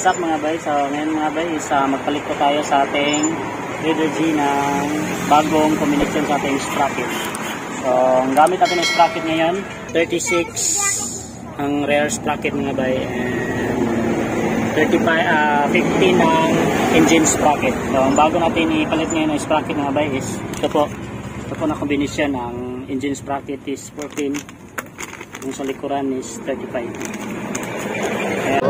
What's up, mga bay? So ngayon, mga bay, is magpalit po tayo sa ating Raider G ng bagong combination sa ating sprocket. So ang gamit natin ng sprocket ngayon, 36 ang rear sprocket, mga bay, and 35, 15 ang engine sprocket. So ang bago natin ipalit ngayon ng sprocket, mga bay, is ito po. Ito po na combination, ang engine sprocket is 14, yung sa likuran is 35. Kaya,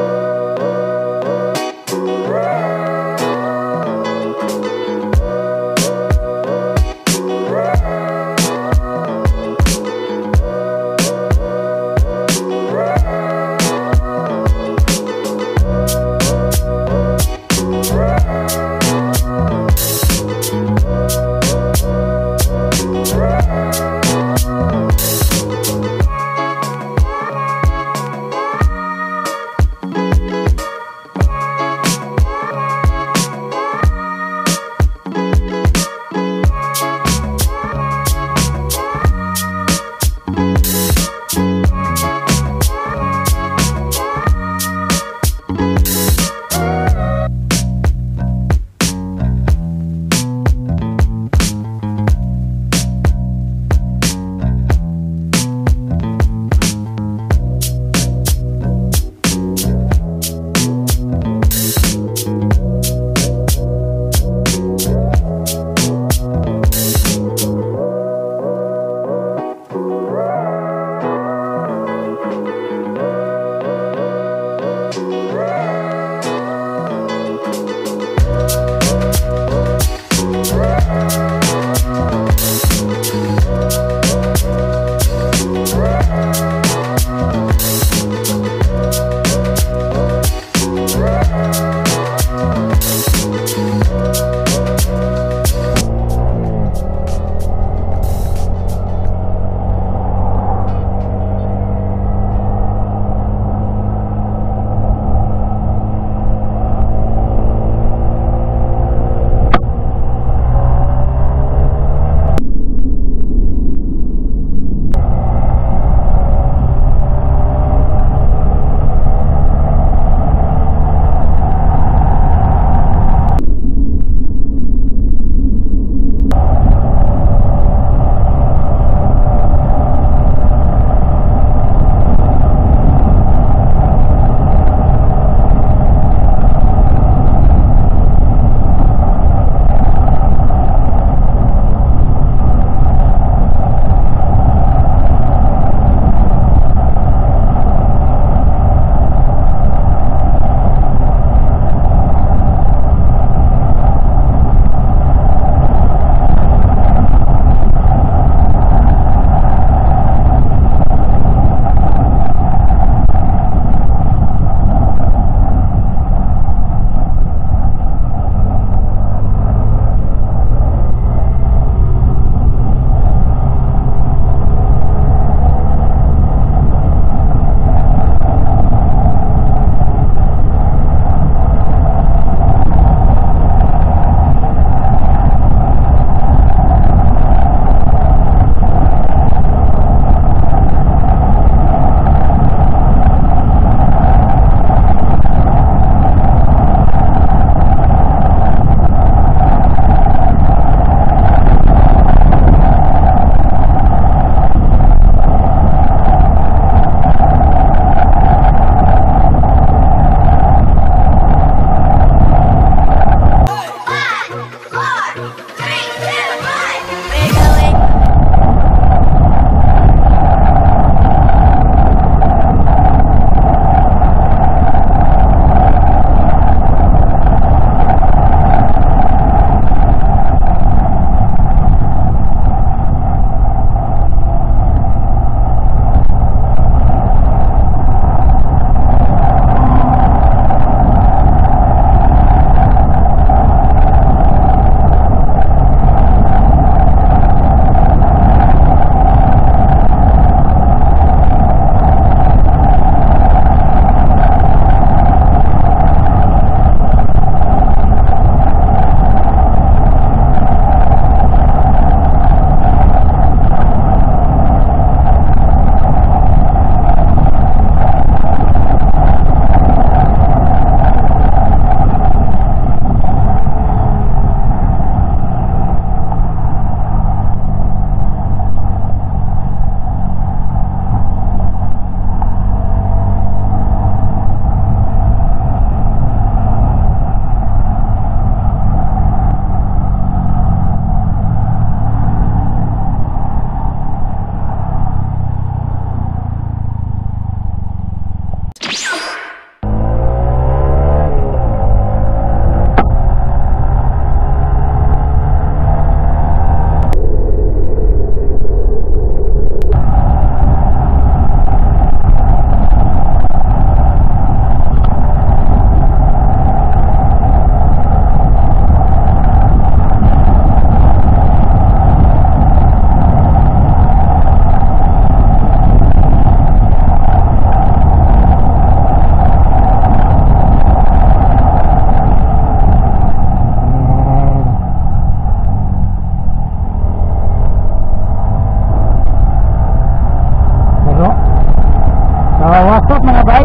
Bay.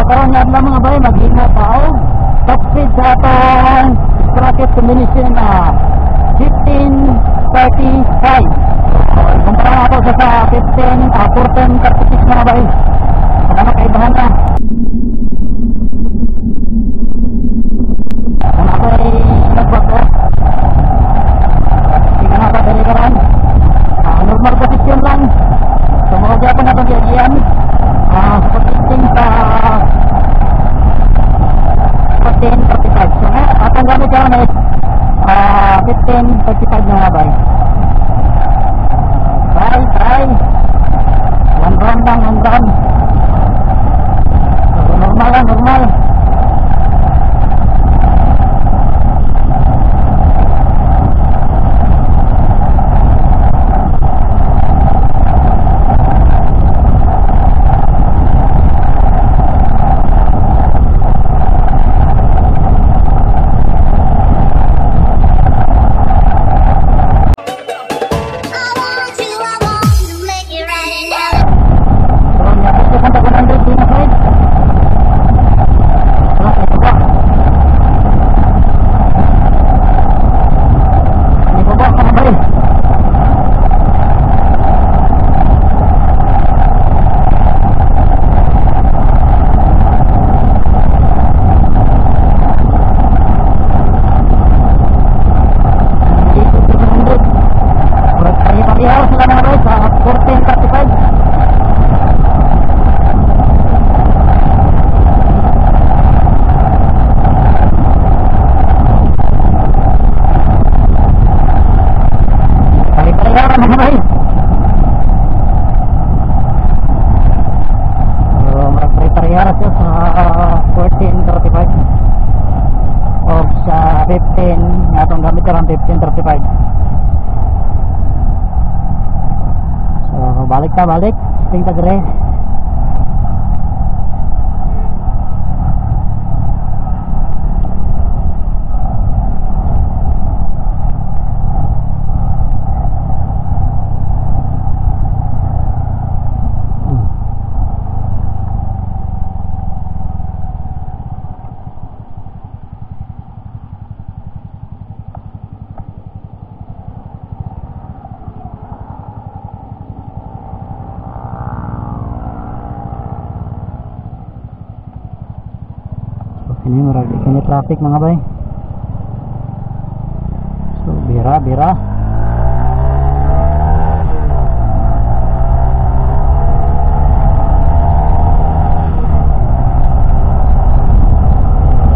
Karon nga adlaw, mga bay, maghimo ta og top speed sa atong sprocket combination na 1535. So, kumpara nato sa 15 1436, mga bay. Kung ano kaibahan na. Kung ako ay nagbago, tingnan na ba dali karon? Normal position lang. So, mao gyapon atong giagian sa pag-testing sa 1435. So, nga, atong gamit karon is 1535 na, mga bay. Try, try. One round lang, one round. So, normal lang, normal. I want to make it right now. So, niabot ko kung 100 din na side. So, ito ba? Hindi ko ba, mga bay? Dito sa 100. Murag pareho sila, mga bay, sa 1435. Pare-pareho ra, mga bay. So, murag pare-pareho ra siya sa 1435 o sa 15 nga atong gamit karon, 1535. So, balik ta, balik. Sting ta dire. So, kini murag di kini traffic, mga bay. So, bira bira.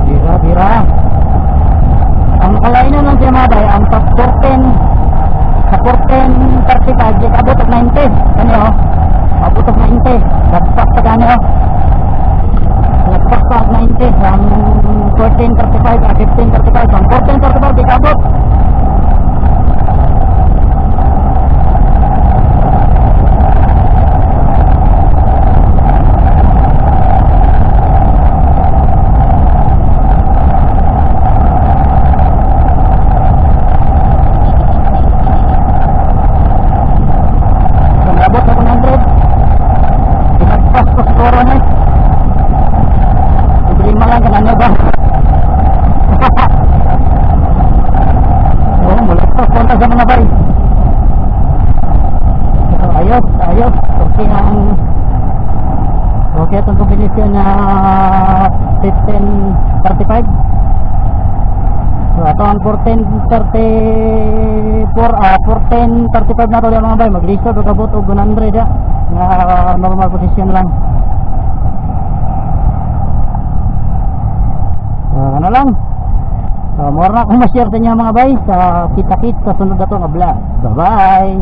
Bira bira. Ang nakalainan lang siya, mga bay, ang top 14 sa 1435 di abot og 90. Kani oh. Abot og 90. Lagpas pa gani oh. Lagpas pa og 90 ang 1435, 1535. Ang 1435 di kabot. So, naabot na 100. Pinagpas pa siguro ni. Problema lang kan ano ba? Oh, mulagpas konta sa mga bay. So, ayos, ayos. Okay ang okay itong combination na 1535. So, ato ang 1434, 1435 na to mga bay. Maglisod og abot og 100 ya. Nga normal position lang. So, ano lang. So, more na akong ma-share sa inyo, mga bay, sa kita-kit sa sunod na to nga vlog. Bye-bye!